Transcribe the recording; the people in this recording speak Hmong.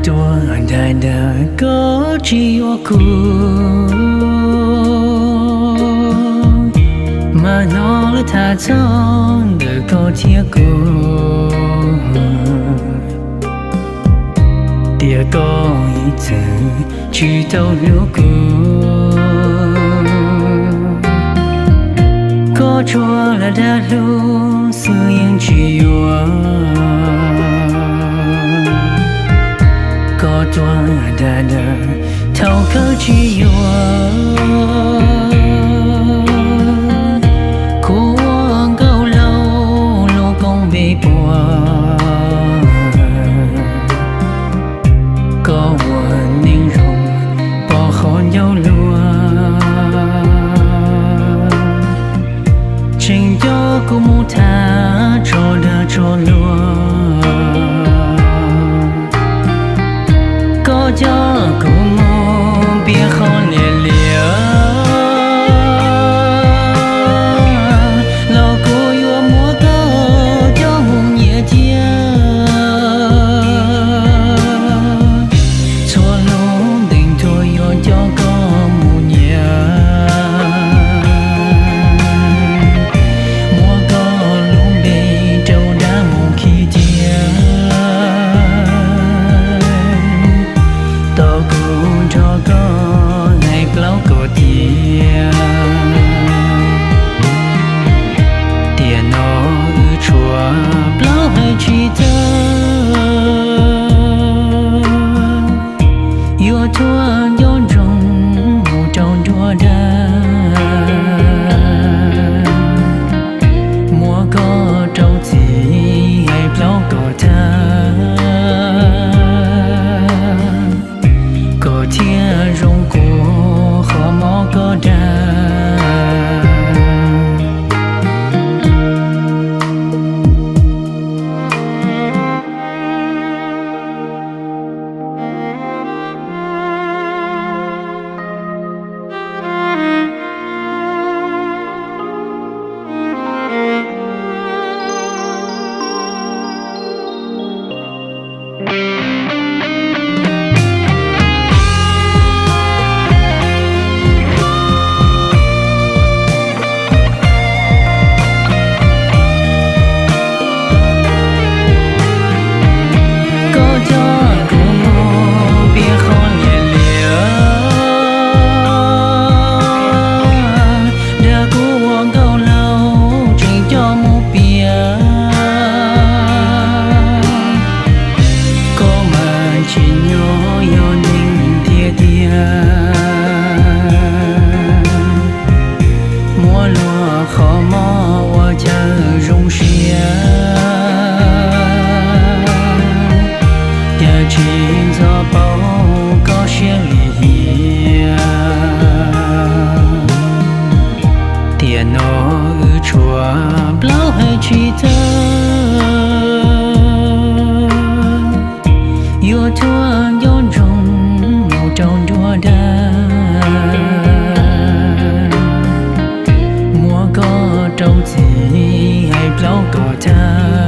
Tuag dag dag koj tsis yuav kuv, mas hnov lawv tham txog ntawm koj thiab kuv, tias koj ib txwm tsis tau hlub kuv. Koj tsuas lam dag hlub xwb yeej tsis yuav. Koj tuag dag dag thaum kawg tsis yuav. Kuv ua nkauj laus lub koob npe puas, koj ua neeg zoo pom qhov ncauj luag. Tseem coj kuv mus tham tso dag tso luag. Koj coj kuv mus piav qhov liam liam, los kuv yuav muab koj coj mus nyiam cia. Txhua lub ntees thuam yuav coj koj mus nyiam, muab koj lub npe rau dab mus khi cia. Tos kuv nrog koj hais plaub kom tiav. Tiam no wb tshuav plaub hais tsis tawg, yuav thuam nco ntsoov mus rau nruab dag. Muab koj rau txim hais plaub kom tag, kom thiaj zoo kuv qhov mob koj dag. Koj coj kuv mus piav qhov liam liam, dag kuv ua nkauj laus tseem coj mus piav. Koj mas tsim nyog yog neeg tiag tiag, muab luag qhov mob ua chaw zoo siab, yawg tsis ntxov paub koj siab lim hiam. Tiam no wb tshuav plaub hais tsis tawg, yuav thuam nco ntsoov mus rau nruab dag. Muab koj rau txim hais plaub kom tag,